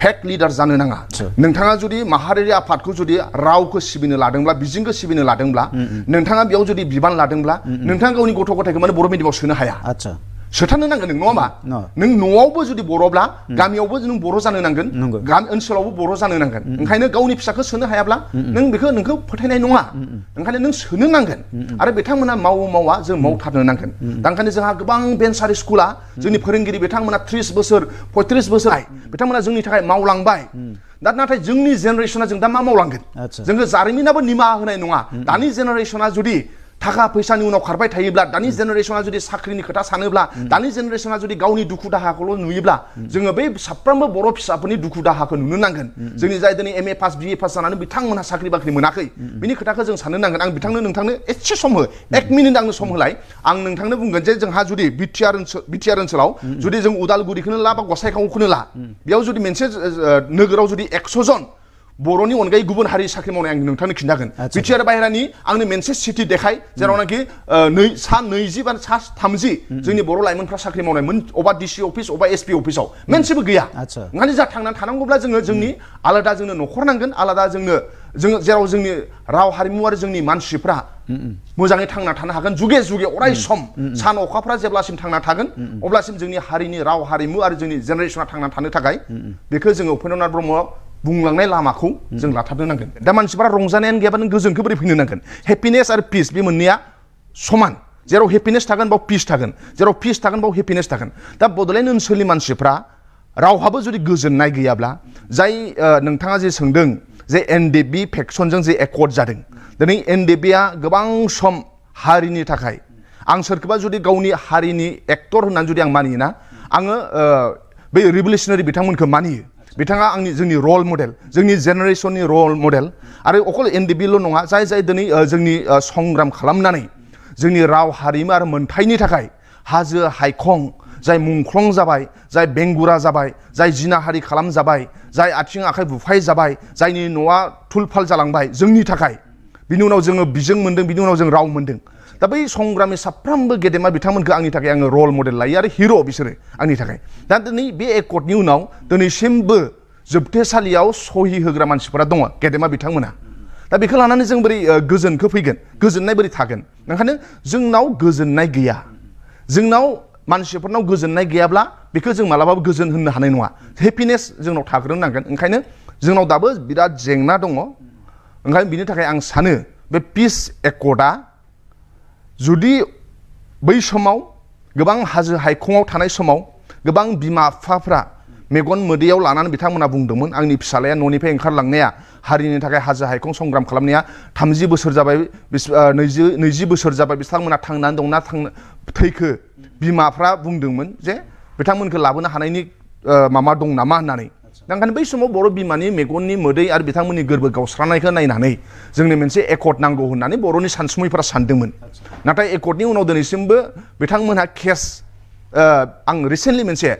फेक leader जानो नाङा नोंथाङा जुदि माहारियारि आफादखौ जुदि रावखौ सिबिनो लादोंब्ला बिजोंखौ सिबिनो लादोंब्ला नोंथाङा बेयाव जुदि बिबान लादोंब्ला नोंथाङा गावनि गथ' गथायखौ माने बर' मिडियामाव सोनो हाया सोथारनो नांगोन नों नङा होमबा नों न'आवबो जुदि बर'ब्ला गामियावबो नों बर' जानो नांगोन गामि ओनसोलावबो बर' जानो नांगोन ओंखायनो गावनि फिसाखौ सोनो हायाब्ला नों बेखौ नोंखौ फोथायनाय नङा ओंखायनो नों सोनो नांगोन आरो बिथांमोना मावा जों मावथारनो नांगोन दा ओंखायनो जोंहा गोबां बेन्सारि स्कुला जोंनि फोरोंगिरि बिथांमोना 30 बोसोर 35 बोसोर बिथांमोना जोंनि थाखाय मावलांबाय दा नाथाय जोंनि जेनेरेसना जों दा मा मावलांगोन जोङो जारिमिनाबो निमाहा होनाय नङा दानि जेनेरेसना जुदि थाखा फैसानि उनाव खारबाय थायोब्ला दानि जेनेरेसना जुदि साख्रिनि खोथा सानोब्ला दानि जेनेरेसना जुदि गावनि दुखु दाहाखौल' नुयोब्ला जोङो बै साफ्रोमबो बर' फिसाफोरनि दुखु दाहाखौ नुनो नांगोन जोंनि जाय दिनै MA पास BA पास जानानै बिथांमोनहा साख्रि बाख्रि मोनाखै बिनि खोथाखौ जों साननो नांगोन आं नोंथांनो एसे सम हो 1 मिनिट आंनो सम होलाय आं नोंथांनो बुंगोन जे जोंहा जुदि बिटिआर ओनसोलाव जुदि जों उदालगुरिखौनो ला बा गसाइगावखौनो ला बेयाव जुदि मोनसे नोगोराव जुदि 100 जन बर'नि अनगायै गुबुन हारि साख्रि मावनाय आं नोंथांनो खिन्थागोन बिटिआर बाहेरानि आंनो मोनसे सिटि देखाय जेरावनाखि 20 बा 30 जोंनि बर' लाइमोनफ्रा साख्रि मावनाय अबा DC अफिस अबा SP अफिसाव मोनसेबो गैया ओंखायनो जा थांनानै थानांगौब्ला जोंनि आलादा जोंनो न'खर नांगोन आलादा जोङो जेराव जोंनि राव हारिमु आरो जोंनि मानसिफ्रा मोजाङै थांना थानो हागोन जुगे जुगे अराय सम सान अखाफ्रा जेब्लासिम थांना थागोन अब्लासिम जोंनि हारिनि राव हारिमु आरो जोंनि जेनेरेसना थांना थानो थाखाय बेखौ जोङो उपेन्द्रनाथ ब्रह्मआ बुंलांनाय लामाखौ जों लाथारनो नांगोन दा मानसिफोरा रंजानायानो गैयाबा नों गोजोनखौ बोरै फैनो नांगोन हेपिनेस आरो पिस बे मोननैया समान जेराव हेपिनेस थागोन बाव पिस थागोन जेराव पिस थागोन बाव हेपिनेस थागोन दा बड'लेण्ड ओनसोलनि मानसिफ्रा रावहाबो जुदि गोजोननाय गैयाब्ला जाय नोंथाङा जे सोंदों जे NDB फेक्सनजों जे एकर्ड जादों दिनै NDBआ गोबां सम हारिनि थाखाय आं सोरखौबा जुदि गावनि हारिनि एक्टर होननानै जुदि आं मानियोना आङो बै रिभलिउसनारि बिथांमोनखौ मानियो बिथाङा जोंनि रल मडेल जोंनि जेनेरेसननि रल मडेल आरो अकल NDBल' नङा जाय दिनै जोंनि संग्राम खालामनानै जोंनि राव हारिमु आरो मोनथायनि थाखाय हाजो हायखं जाय मुंख्लं जाबाय जाय बेंगुरा जाबाय जाय जिनाहारि खालामजाबाय जाय आथिं आखाइ बुफाय जाबाय जायनि न'आ थुलफाल जालांबाय जोंनि थाखाय बिनि उनाव जोङो बिजों मोनदों बिनि उनाव जों राव मोनदों दा बै संग्रामनि साफ्रोमबो गेदेमा बिथांमोनखौ आंनि थाखाय आङो रल मडेल लायो आरो हिर' बिसोरो आंनि थाखाय दा दिनै बे एकर्डनि उनाव दिनैसिमबो जोबथेसालियाव सहि होग्रा मानसिफोरा दङ गेदेमा बिथांमोना दा बेखौ लानानै जों बोरै गोजोनखौ फैगोन गोजोननाय बोरै थागोन ओंखायनो जोंनाव गोजोननाय गैया जोंनाव मानसिफोरनाव गोजोननाय गैयाब्ला बेखौ जों मालाबाबो गोजोन होननो हानाय नङा हेपिनेस जोंनाव थाग्रोनांगोन ओंखायनो जोंनाव दाबो बिराद जेंना दङ ओंखायनो बिनि थाखाय आं सानो बे पिस एकर्डआ जुदि बै समाव गोबां हाजो हायखङाव थानाय समाव गोबां बिमा बिफाफ्रा मेगन मोदैयाव लानानै बिथांमोना बुंदोंमोन आंनि फिसालाया न'निफ्राय ओंखारलांनाया हारिनि थाखाय हाजो हायखं संग्राम खालामनाया 30 बोसोर जाबाय 20 बोसोर जाबाय बिथांमोना थांनानै दंना थैखो बिमाफ्रा बुंदोंमोन जे बिथांमोनखौ लाबोनो हानायनि माबा दं नामा होननानै दा ओंखायनो बै समाव बर' बिमानि मेगननि मोदै आरो बिथांमोननि गोरबो गावस्रानायखौ नायनानै जोंनो मोनसे एकर्ड नांगौ होननानै बर'नि सानसुमैफोरा सानदोंमन नाथाय एकर्डनि उनाव दिनैसिमबो बिथांमोनहा केस आं रिसेन्टलि मोनसे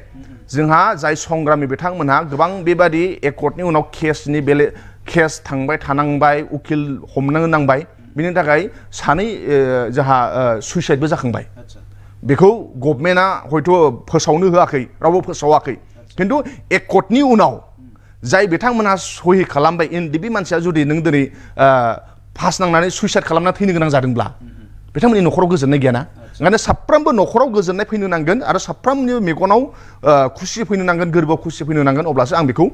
जोंहा जाय संग्रामि बिथांमोनहा गोबां बेबादि एकर्डनि उनाव केस थांबाय थानांबाय उकिल हमनो नांबाय बिनि थाखाय सानै जोंहा सुइसाइडबो जाखांबाय बेखौ गभर्नमेन्टआ हयथ' फोसावनो होआखै रावबो फोसावाखै खिन्थु एकर्डनि उनाव जाय बिथांमोनहा सहि खालामबाय NDB मानसिया जुदि नों दिनै फास नांनानै सुइसाइड खालामना थैनो गोनां जादोंब्ला बिथांमोननि न'खराव गोजोननाय गैयाना ओंखायनो साफ्रोमबो न'खराव गोजोननाय फैनो नांगोन आरो साफ्रोमनि मेगनाव खुसि फैनो नांगोन गोरबोआव खुसि फैनो नांगोन अब्लासो आं बेखौ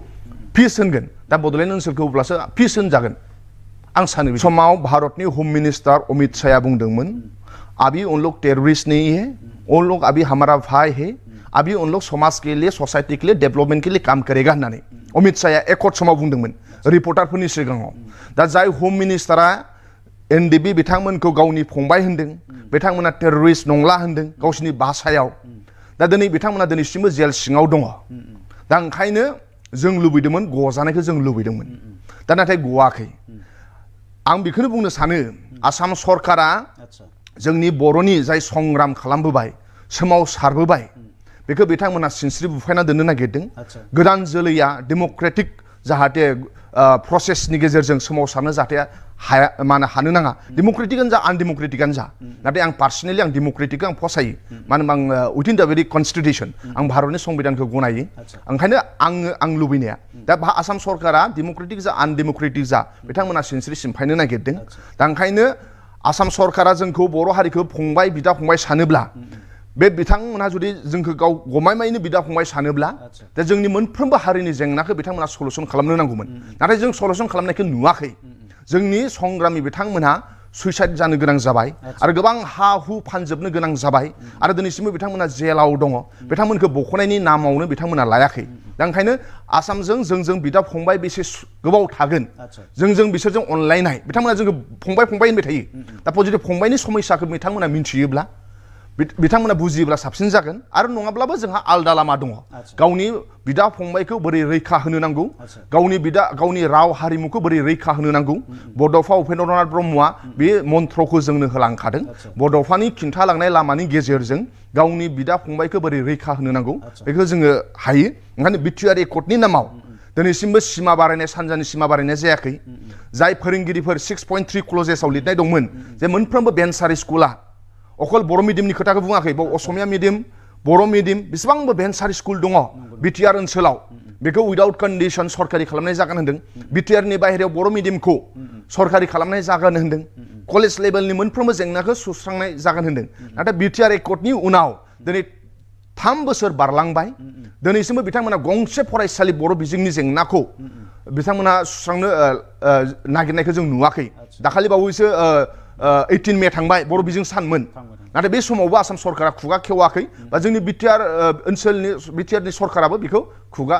पिस होनगोन दा बड'लेण्ड ओनसोलखौ अब्लासो पिस होनजागोन आं सानो बे समाव भारतनि हम मिनिस्टार अमित शाहया बुंदोंमोन अभी उन लोग टेररिस्ट नहीं है उन लोग अभी हमारा भाई है अभी उन लोग समाज के लिए सोसाइटी के लिए डेवलपमेंट के लिए काम करेगा होननानै अमित शाहया एकर्ड समाव बुंदोंमोन रिपर्टारफोरनि सिगाङाव दा जाय हम मिनिस्टारा NDB बिथांमोनखौ गावनि फंबाय होनदों बिथांमोना टेररिस्ट नंला होनदों गावसिनि भाषायाव दा दिनै बिथांमोना दिनैसिमबो जेल सिङाव दङ दा ओंखायनो जों लुबैदोंमोन गजानायखौ जों लुबैदोंमोन दा नाथाय गवाखै आं बेखौनो बुंनो सानो आसाम सरकारा जोंनि बर'नि जाय संग्राम खालामबोबाय सोमावसारबोबाय बेखौ बिथांमोना सिनस्रि बुफायना दोननो नागिरदों गोदान जोलैया डेम'क्रेटिक जाहाथे प्रसेसनि गेजेरजों सोमावसारनो जाहाथे माने हानो नाङा डेम'क्रेटिकआनो जा आनडेम'क्रेटिकआनो जा नाथाय आं पार्सनेलि आं डेम'क्रेटिकखौ आं फसायो मानो होनबा आं उइदिन दा भेरि कनस्टिटिउसन आं भारतनि संबिधानखौ गनायो ओंखायनो आं लुबैनाया दा आसाम सरकारा डेम'क्रेटिक जा आनडेम'क्रेटिक जा बिथांमोना सिनस्रि सिमफायनो नागिरदों दा ओंखायनो आसाम सरकारा जोंखौ बर' हारिखौ फंबाय बिदा फंबाय सानोब्ला बे बिथांमोनहा जुदि जोंखौ गाव गमायमायैनो बिदा फंबाय सानोब्ला दा जोंनि मोनफ्रोमबो हारिनि जेंनाखौ बिथांमोना सलुसन खालामनो नांगौमोन नाथाय जों सलुसन खालामनायखौ नुवाखै जोंनि संग्रामि बिथांमोनहा सुइसाइड जानो गोनां जाबाय आरो गोबां हा हु फानजोबनो गोनां जाबाय आरो दिनैसिमबो बिथांमोना जेलाव दङ बिथांमोनखौ बख'नायनि नामावनो बिथांमोना लायाखै दा ओंखायनो आसामजों जोंजों बिदा फंबाय बेसे गोबाव थागोन जोंजों बिसोरजों अनलायनाय बिथांमोना जोंखौ फंबाय फंबाय होनबाय थायो दा पजिटिभ फंबायनि समस्याखौ बिथांमोना मिन्थियोब्ला बिथांमोना बुजियोब्ला साबसिन जागोन आरो नङाब्लाबो जोंहा आलदा लामा दङ गावनि बिदा फंबायखौ बोरै रैखा होनो नांगौ गावनि राव हारिमुखौ बोरै रैखा होनो नांगौ बड'फा उपेन्द्रनाथ ब्रह्मआ बे मन्त्रखौ जोंनो होलांखादों बड'फानि खिन्थालांनाय लामानि गेजेरजों गावनि बिदा फंबायखौ बोरै रैखा होनो नांगौ बेखौ जोङो हायो ओंखायनो बिटिआर एकर्डनि नामाव दिनैसिमबो सिमा बारायनाय सानजानि सिमा बारायनाय जायाखै जाय फोरोंगिरिफोर 6.3 क्लजेसआव लिरनाय दंमोन जे मोनफ्रोमबो भेन्सारि स्कुला अकल बर' मिडियामनि खोथाखौ बुङाखै बाव असमिया मिडियाम बर' मिडियाम बेसेबांबो भेन्सारि स्कुल दङ बिटिआर ओनसोलाव बेखौ उइदाउट कन्डिसन सरकारि खालामनाय जागोन होनदों बिटिआरनि बाहेरायाव बर' मिडियामखौ सरकारि खालामनाय जागोन होनदों कलेज लेभेलनि मोनफ्रोमबो जेंनाखौ सुस्रांनाय जागोन होनदों नाथाय बिटिआर एकर्डनि उनाव दिनै 3 बोसोर बारलांबाय दिनैसिमबो बिथांमोना गंसे फरायसालि बर' बिजोंनि जेंनाखौ बिथांमोना सुस्रांनो नागिरनायखौ जों नुवाखै दाखालि बावैसो 18 मे थांबाय बर' बिजों सानमोन नाथाय बे समावबो आसाम सरकारा खुगा खेवाखै बा जोंनि बिटिआरनि सरकाराबो बेखौ खुगा